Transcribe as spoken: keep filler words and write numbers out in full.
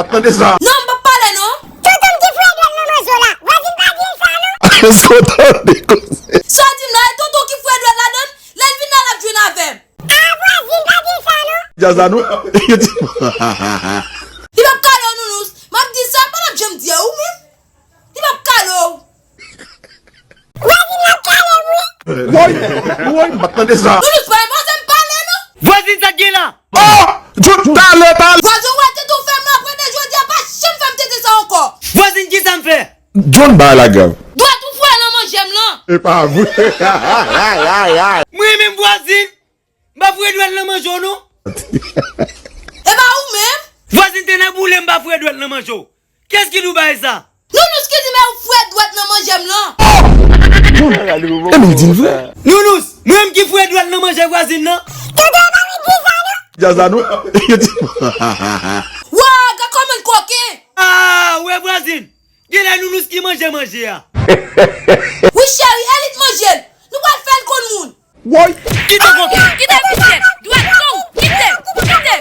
Tande sa. Non, m p ap pale non. Tonton m ki fouye dwèt nan manzo la. Vwazin pa di l sa non. Sa w tande koze. Sa w di m la, e tonton ki fouye dwèt ladan l? Lè l vin la, l ap jwenn avè m. A vwazin pa di l sa non. Djaz la nou. Li p ap kale w, Nounous. M ap di sa, pa t ap janm di a ou menm. Li p ap kale w. Vwazin la kale m wi. Woy, woy, m pa t tande sa. Nounous, pa enpoze m pale non. Vwazin, sa k gen la? Oh! Tout talè, talè. Vwazin, w wè tete w fè m apre de jodi a, pa janm fè m tete sa ankò. Vwazin, kisa m fè? John, bagay la grav. Dwèt ou fouye nan manje m lan. E pa vre. Mwen menm vwazin, m pa fouye dwèt nan manje w non. E pa ou menm? Vwazin, te nan boule m pa fouye dwèt nan manje w. Kiyès ki di w bagay sa? Nounous ki di m ou fouye dwèt nan manje m lan. E men l di l vre. Nounous, mwen menm ki fouye dwèt nan manje vwazin nan. Tonton pa vin di sa non. Djaz la nou. Wa, gad kòman l koken. Ah, wè vwazin. Genlè Nounous ki manje manje a. Wi cheri, e li t manje l. Nou pral fè l konn moun. Woy. Kite koken. Kite, kite. Dwèt tou. Kite. Kite.